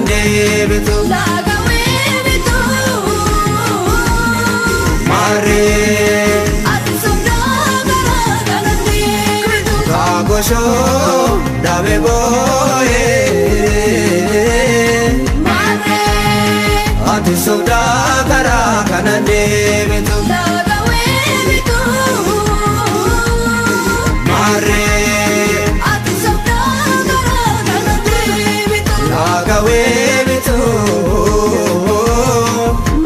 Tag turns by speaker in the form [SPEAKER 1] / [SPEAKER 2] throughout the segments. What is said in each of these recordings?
[SPEAKER 1] deebitu.
[SPEAKER 2] Laga weebitu.
[SPEAKER 1] Maarree.
[SPEAKER 2] Ati sobdaa karaa kana deebitu.
[SPEAKER 1] Kaagosoo dhabe booyee.
[SPEAKER 2] Maarree.
[SPEAKER 1] Ati sobdaa karaa kana deebitu.
[SPEAKER 2] Laga weebitu.
[SPEAKER 1] Maarree.
[SPEAKER 2] Ati sobdaa karaa kana deebitu.
[SPEAKER 1] Laga weebitu.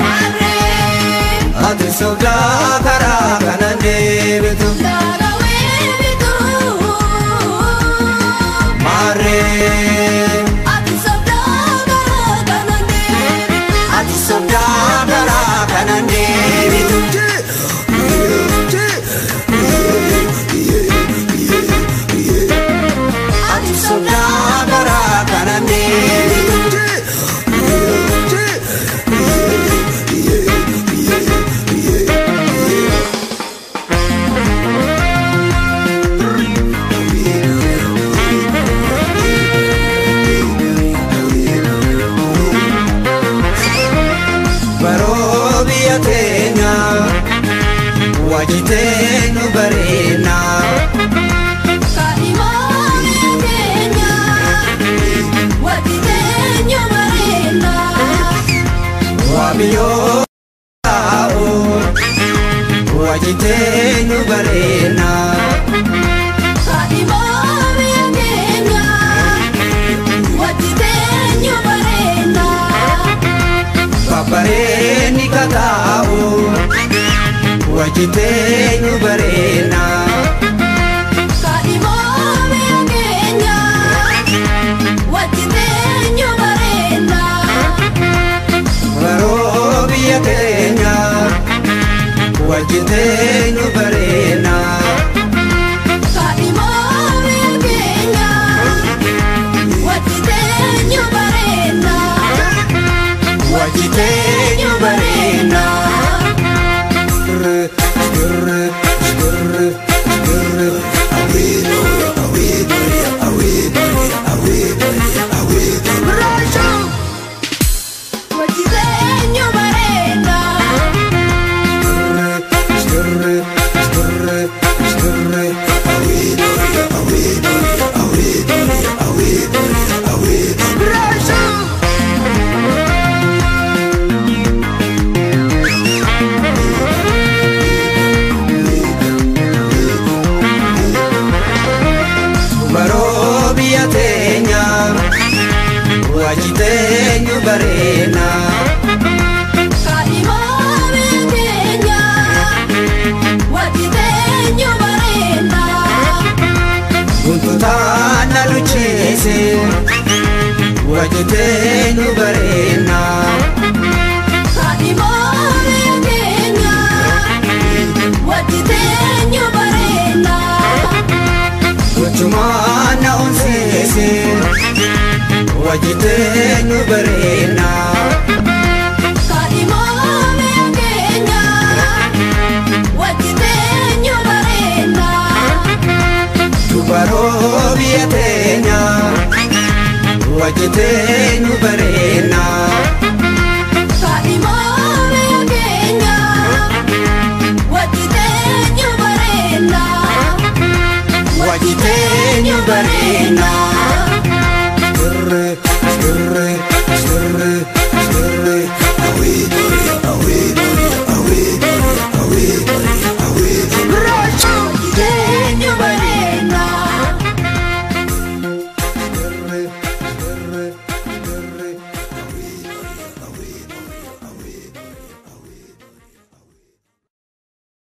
[SPEAKER 2] Maarree.
[SPEAKER 1] Ati sobdaa karaa kana deebitu.
[SPEAKER 2] Laga weebitu.
[SPEAKER 1] Maarree.
[SPEAKER 2] Ati sobdaa karaa kana deebitu.
[SPEAKER 1] Ati sobdaa karaa kana deebitu. Ati sobdaa karaa kana deebitu. Baroo biyya teenya wajjitee nu bareena.
[SPEAKER 2] Kaadhimaa keenya wajji teenyu bareena.
[SPEAKER 1] Waamiyyoo taa'u wajjitee nu bareena.
[SPEAKER 2] Kaadhimaa keenya wajji teenyu bareena.
[SPEAKER 1] Babbareeni kataa'u wajjitee nu bareena.
[SPEAKER 2] Kaadhimaa keenya wajji teenyu bareena.
[SPEAKER 1] Baroo biyya teenya wajjitee nu bareena.
[SPEAKER 2] Kaadhimaa keenya wajji teenyu bareena.
[SPEAKER 1] Wajjitee nu bareena. Grr, grr, grr, grr.
[SPEAKER 2] Wajji teenyu bareena.
[SPEAKER 1] Grr, grr, grr. Baroo biyya teenya wajjitee nu bareena.
[SPEAKER 2] Kaadhimaa keenya wajji teenyu bareena.
[SPEAKER 1] Guntutaan na luchiise wajjitee nu bareena.
[SPEAKER 2] Kaadhimaa keenya wajji teenyu bareena.
[SPEAKER 1] Gochumaan na onsiise wajjitee nu bareena.
[SPEAKER 2] Kaadhimaa keenya wajji teenyu bareena.
[SPEAKER 1] Dubaroo biyya teenya wajjitee nu bareena.
[SPEAKER 2] Kaadhimaa keenya wajji teenyu bareena.
[SPEAKER 1] Wajjitee nu bareena.